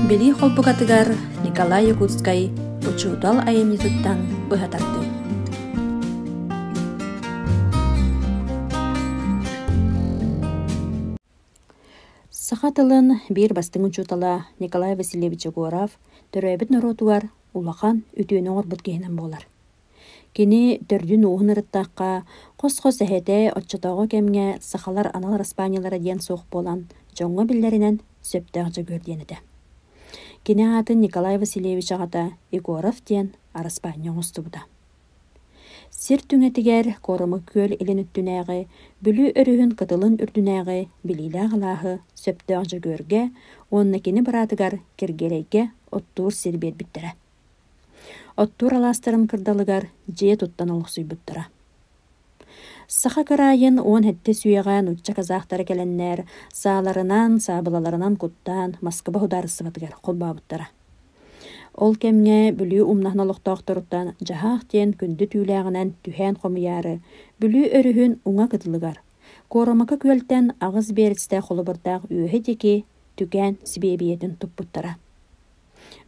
Билии холбукатыгар Николай Якутскай учуутал айымньытыттан быһа тардыы. Саха тылын биир бастыҥ учуутала Николай Васильевич Егоров төрөөбүт норуотугар улахан үтүөнү оҥорбут киһинэн буолар. Кини төрдүн-ууһун ырыттахха, хос-хос эһэтэ оччотооҕу кэмҥэ сахалар анал араспаанньалара диэн суох буолан, дьоҥҥо биллэринэн сөптөөх Дьөгүөр диэн этэ. Кини аатын Николай Васильевич аҕата Егоров диэн араспаанньа оҥостубута. Сир түҥэтигэр Куорамы күөл илин өттүнээҕи Бүлүү өрүһүн кытылын үрдүнээҕи Билиилээх алааһы сөптөөх Дьөгүөргэ уонна кини быраатыгар Киргиэлэйгэ оттуур сир биэрбиттэрэ. Оттуур алаастарын кырдалыгар дьиэ туттан олохсуйбуттара. Саха кыраайын 17 үйэҕэ нуучча казахтара кэлэннэр сааларынан, саабылаларынан куттаан Москва судаарыстыбатыгар холбообуттара. Ол кэмҥэ Бүлүү умнаһын олохтоохторуттан дьаһаах диэн күндү түүлээҕинэн түһээн хомуйаары Бүлүү өрүһүн уҥа кытылыгар Куорамака күөлтэн аҕыс биэрэстэ холобурдаах үөһэ диэки түгээн сибиэбийэтин туппуттара.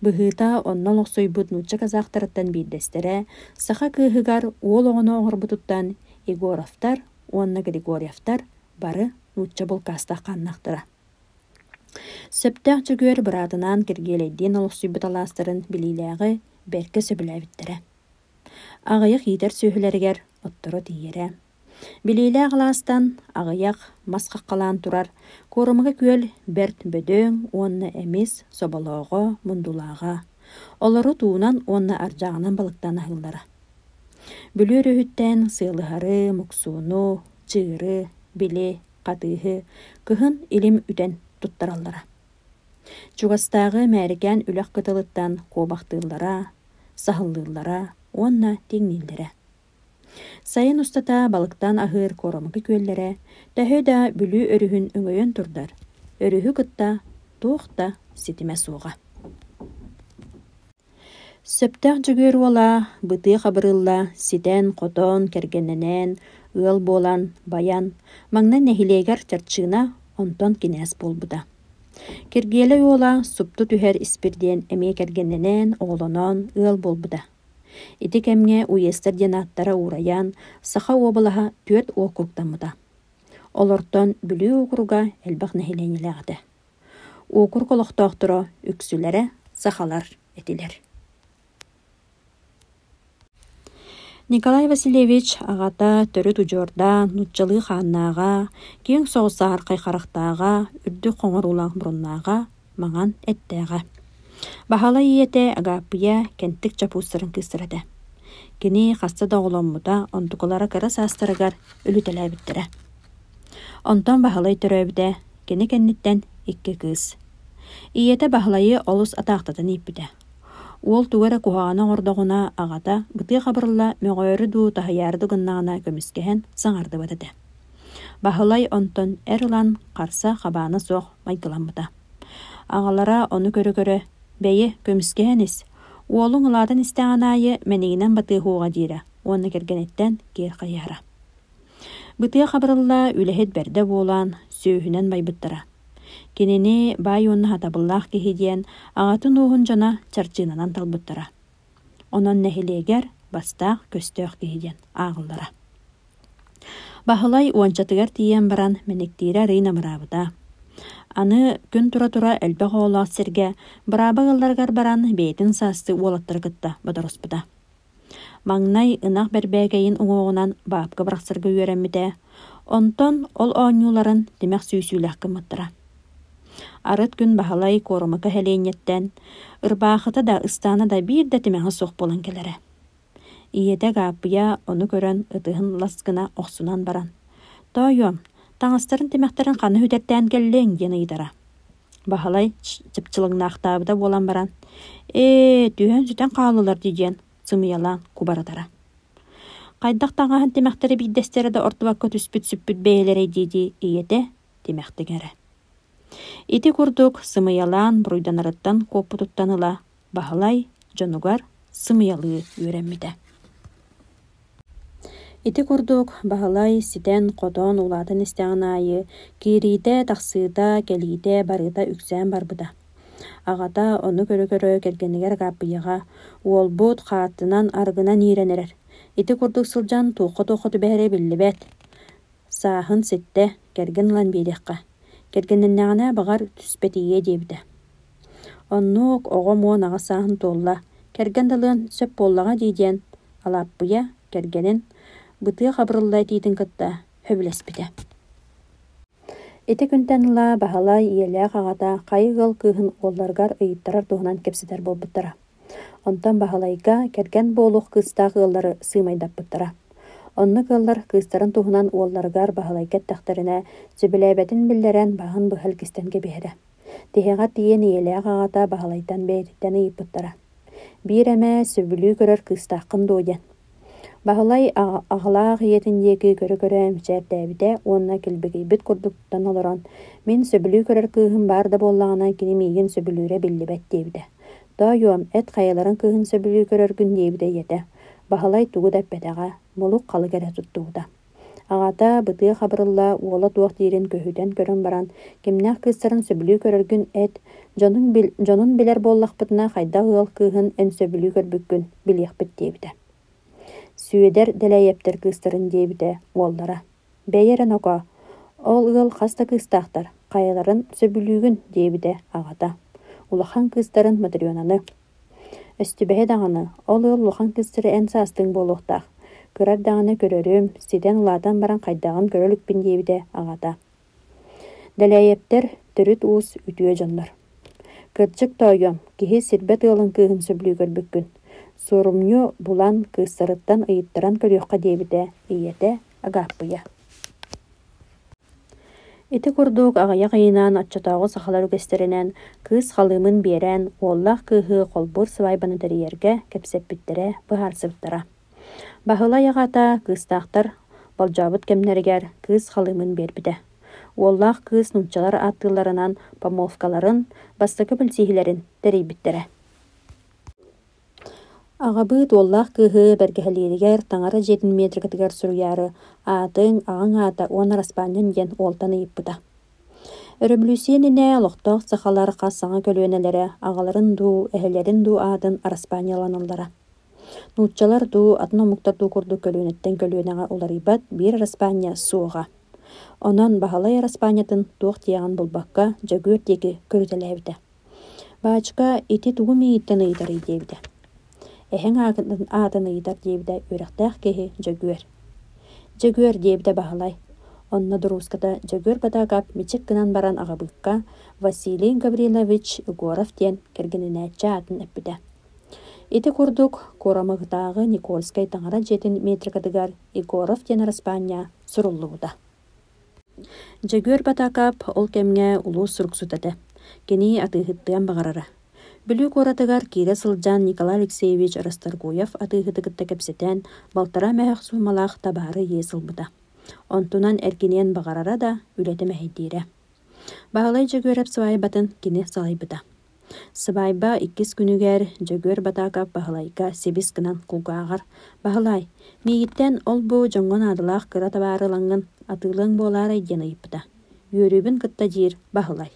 Быһыыта, онно олохсуйбут нуучча казахтарыттан биирдэстэрэ саха кыыһыгар уол оҕону оҥорбутуттан Егоровтар уонна Григорьевтар бары нуучча булкаастаах хааннаахтара. Сөптөөх Дьөгүөр быраатынаан Киргиэлэйдиин олохсуйбут алаастарын билиилээҕи бэркэ сөбүлээбиттэрэ. Аҕыйах иитэр сүөһүлэригэр отторо тиийэрэ. Билиилээх алаастан аҕыйах мас хаххалаан турар Куорумака күөл бэрт бөдөҥ уонна эмис соболооҕо, мундулааҕа. Олору туунан уонна ардьааҕынан балыктаан аһыыллара. Бүлүү өрүһүттэн сыалыһары, муксууну, чыыры, били, хатыыһы кыһын илим үтэн туттараллара. Чугастааҕы Мээрикээн үлэх кытылыттан куобахтыыллара, саһыллыыллара уонна тиҥнииллэрэ. Сайын устата балыктаан аһыыр Куорамыкы күөллэрэ төһө да Бүлүү өрүһүн өҥөйөн турдар, өрүһү кытта туох да ситимэ суоҕа. Сөптөөх Дьөгүөр уола Бытыы Хабырыылла ситэн-хотон, кэргэннэнэн, ыал буолан, байан, маҥнай нэһилиэгэр чарчыына, онтон кинээс буолбута. Киргиэлэй уола супту түһэр Испирдиэн эмиэ кэргэннэнэн, оҕолонон, ыал буолбута. Ити кэмҥэ уезтар диэн ааттара уурайан, Саха уобалаһа түөрт уокуруктаммыта. Олортон Бүлүү уокуруга элбэх нэһилиэнньэлээх этэ. Уокурук олохтоохторо үксүлэрэ сахалар этилэр. Николай Васильевич аҕата төрүт удьуордаан, нууччалыы хааннааҕа, киэҥ соҕус саһархай харахтааҕа, үрдүк хоҥоруулаах муруннааҕа, маҥан эттээҕэ. Баһылай ийэтэ Агааппыйа Кэнтик чопуустарын кыыстара этэ. Кини хаста да оҕоломмута, онтукалара кыра саастарыгар өлүтэлээбиттэрэ. Онтон Баһылай төрөөбүтэ, кини кэнниттэн икки кыыс. Ийэтэ Баһылайы олус атаахтатан ииппитэ. Уол тугу эрэ куһаҕаны оҥордоҕуна аҕата бытыы хабырылла мөҕөөрү дуу, таһыйаары да гыннаҕына көмүскэһэн саҥардыбат этэ. Баһылай онтон эр ылан харса хабаана суох майгыламмыта. Аҕалара ону көрө-көрө, «Бэйи, көмүскэһэн ис, уолуҥ улаатан истэҕин аайы мэнигинэн батыаһуоҕа» диирэ уонна кэргэниттэн киэр хайыһара. Бытыа Хабырылла үлэһит бэрдэ буолан, сүөһүнэн байбыттара. Кинини баай уонна сатабыллаах киһи диэн аҕатын ууһун дьоно чарчыынанан талбыттара. Онон нэһилиэгэр бастаах көстөөх киһи диэн ааҕыллара. Баһылай уончатыгар тиийэн баран мэниктиирэ арыый намыраабыта. Аны күн тура-тура элбэх оҕолоох сиргэ бырааба ыалларыгар баран бэйэтин саастыы уолаттары кытта бодоруспута. Маҥнай ынах бэрбээкэйин уҥуоҕунан баапка бырахсарга үөрэммитэ, онтон ол оонньууларын тимэх сүүсүүлээх гыммыттара. Арыт күн Баһылай Куорумака сэлиэнньэттэн ырбаахыта да, ыстаана да биир да тимэҕэ суох буолан кэлэрэ. Ийэтэ Гааппыйа ону көрөн ытыһын лас гына охсунан баран, «Тоойуом, таҥастарын тимэхтэрин ханна сүтэртээн кэллиҥ?» диэн ыйытара. Баһылай чыпчылыҥнаахтаабыта буолан баран, «Ээ, түһэн-сүтэн хааллылар дии» диэн сымыйалаан кубаратара. Хайдах таҥаһын тимэхтэрэ биирдэстэрэ да ордубакка түспүт-сүппүт бэйэлэрэй дии-дии ийэтэ тимэхтигэрэ. Ити курдук сымыйалаан буруйданарыттан куоппутуттан ыла Баһылай дьонугар сымыйалыы үөрэммитэ. Ити курдук Баһылай ситэн-хотон улаатан истэҕин аайы киириитэ-тахсыыта, кэлиитэ-барыыта үксээн барбыта. Аҕата ону көрө-көрө кэргэнигэр Агааппыйаҕа «Уолбут хаатынан, арыгынан иирэн эрэр. Ити курдук сылдьан туохха-туохха түбэһэрэ биллибэт. Сааһын ситтэ, кэргэн ылан биэриэххэ. Кэргэннэннэҕинэ, баҕар, түспэтийиэ» диэбитэ. Оннук оҕом 18 сааһын туолла, кэргэн да ылыан сөп буоллаҕа дии диэн Алааппыйа кэргэнин Бытыа Хабырылла этиитин кытта сөбүлэспитэ. Ити күнтэн ыла Баһылай ийэлээх аҕата хайа ыал кыыһын уолларыгар ыйыттарар туһунан кэпсэтэр буолбуттара. Онтон Баһылайга кэргэн буолуох кыыстаах ыаллары сыымайдаппыттара. Оннук ыаллар кыыстарын туһунан уолларыгар Баһылайга эттэхтэринэ, сөбүлээбэтин биллэрэн баһын быһа илгистэн кэбиһэрэ. Тиһэҕэр тиийэн ийэлээх аҕата Баһылайтан бэйэтиттэн ыйыппыттара: «Биир эмэ сөбүлүү көрөр кыыстааххын дуо?» диэн. Баһылай аҕалаах ийэтин диэки көрө-көрө мичээрдээбитэ уонна килбигийбит курдук туттан олорон: «Мин сөбүлүү көрөр кыыһым баар да буоллаҕына, кини миигин сөбүлүүрэ биллибэт» диэбитэ. «Тоойуом, эт хайаларын кыыһын сөбүлүү көрөргүн» диэбитэ ийэтэ. Баһылай тугу да эппэтэҕэ, мулук-халык эрэ туттубута. Аҕата Бытыа Хабырылла уола туох диирин көһүтэн көрөн баран, кимнээх кыыстарын сөбүлүү көрөргүн эт, дьонуҥ дьонун билэр буоллахпытына хайдах ыал кыыһын эн сөбүлүү көрбүккүн билиэхпит диэбитэ. Сүөдэр Дэлээйэптэр кыыстарын диэбитэ уоллара. Бэйэ эрэ нокоо, ол ыал хас да кыыстаахтар, хайаларын сөбүлүүгүн диэбитэ аҕата. Улахан кыыстарын Матренаны Өстүбэһэ даҕаны, ол ыал улахан кыыстара эн саастыыҥ буолуохтаах, кыра эрдэҕинэ көрөрүм, ситэн улаатан баран хайдаҕын көрө иликпин диэбитэ аҕата. Дэлээйэптэр төрүт уус үтүө дьоннор. Кырдьык тоойуом, киһи сирбэт ыалын кыыһын сөбүлүү көрбүккүн. Суорумньу булан кыыстарыттан ыйыттаран көрүөххэ диэбитэ ийэтэ Агааппыйа. Ити курдук аҕыйах ыйынан оччотооҕу сахалар үгэстэринэн кыыс халыымын биэрэн, уоллаах кыыһы холбуур сыбаайбаны тэрийэргэ кэпсэппиттэрэ, быһаарсыбыттара. Баһылай аҕата кыыстаахтар болдьообут кэмнэригэр кыыс халыымын биэрбитэ. Уоллаах кыыс нууччалар ааттыылларынан помолвкаларын, бастакы билсиһиилэрин тэрийбиттэрэ. Аҕабыыт уоллаах кыыһы бэргэһэлииригэр таҥара дьиэтин метрикатыгар суруйаары аатыҥ, аҕаҥ аата уонна араспаанньан диэн уолтан ыйыппыта. Өрөбүлүүссүйэ иннинэ олохтоох сахалар хас саҥа көлүөнэлэрэ аҕаларын дуу, эһэлэрин дуу аатын араспаанньаланаллара. Нууччалар дуу, атын омуктар дуу курдук көлүөнэттэн көлүөнэҕэ уларыйбат биир араспаанньа суоҕа. Онон Баһылай араспаанньатын туох диэҕин булбакка Дьөгүөр диэки көрүтэлээбитэ. Баачыка ити тугу миигиттэн ыйытарый диэбитэ. Эһэҥ аатын ыйытар диэбитэ үөрэхтээх киһи Дьөгүөр. Дьөгүөр диэбитэ Баһылай. Онно дурууската Дьөгүөр Батаакап мичик гынан баран аҕабыыкка Василий Гаврилович Егоров диэн кэргэнинээччи аатын эппитэ. Ити курдук Куорамыгытааҕы Никольскай таҥара дьиэтин метрикатыгар Егоров диэн араспаанньа суруллубута. Дьөгүөр Батаакап ол кэмҥэ улуус суруксута этэ. Кини атыыһыттыан баҕарара. Бүлүү куоратыгар киирэ сылдьан Николай Алексеевич Расторгуев атыыһыты кытта кэпсэтэн, балтараа мөһөх суумалаах табаары иэс ылбыта. Онтунан эргиниэн баҕарара да, үлэтэ мэһэйдиирэ. Баһылай Дьөгүөрэп сыбаайбатын кини салайбыта. Сыбаайба иккис күнүгэр Дьөгүөр Батаакап Баһылайга сибис гынан кулгааҕар «Баһылай, миигиттэн ол-бу дьоҥҥо наадалаах кыра табаары ылаҥҥын атыылыаҥ буолаарай?» диэн ыйыппыта. Үөрүүбүн кытта диир Баһылай.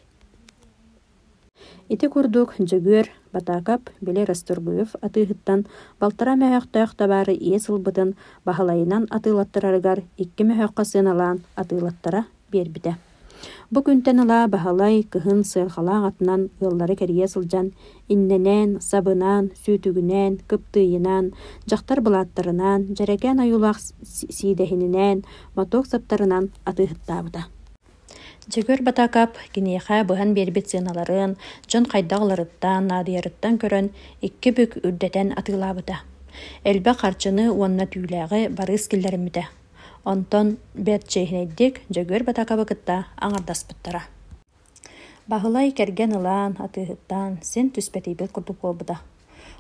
Ити курдук Дьөгүөр Батаакап били Расторгуев атыыһыттан балтараа мөһөөхтөөх табаары иэс ылбытын Баһылайынан атыылаттарарыгар икки мөһөөххө сыаналаан атыылаттара биэрбитэ. Бу күнтэн ыла Баһылай кыһын сыарҕалаах атынан ыаллары кэрийэ сылдьан иннэнэн, сабынан, сүүтүгүнэн, кыптыыйынан, дьахтар былааттарынан, дьэрэкээн ойуулаах сиидэһининэн, мотуок саптарынан атыыһыттаабыта. Дьөгүөр Батаакап киниэхэ быһан биэрбит сыаналарын, дьон хайдах ыларыттан, наадыйарыттан көрөн икки бүк үрдэтэн атыылаабыта. Элбэх харчыны уонна түүлээҕи барыыс киллэриммитэ. Онтон бэрт чиэһинэйдик Дьөгүөр Батаакабы кытта аҥардаспыттара. Баһылай кэргэн ылан, атыыһыттаан, син түспэтийбит курдук буолбута.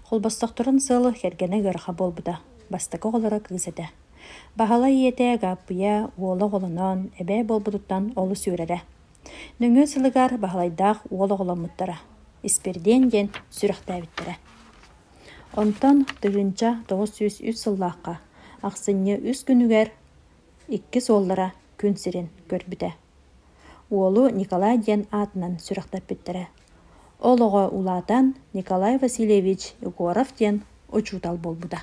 Холбостохторун сыл кэргэнэ ыарахан буолбута, бастакы оҕолоро кыыс этэ. Баһылай ийэтэ Гааппыйа уола оҕолонон, эбээ буолбутуттан олус үөрэрэ. Нөҥүө сылыгар Баһылайдаах уол оҕоломмуттара, Испирдиэн диэн сүрэхтээбиттэрэ. Онтон 1903 сыллаахха ахсынньы үс күнүгэр иккис уоллара күн сирин көрбүтэ. Уолу Николай диэн аатынан сүрэхтэппиттэрэ. Ол оҕо улаатан Николай Васильевич Егоров диэн учуутал буолбута.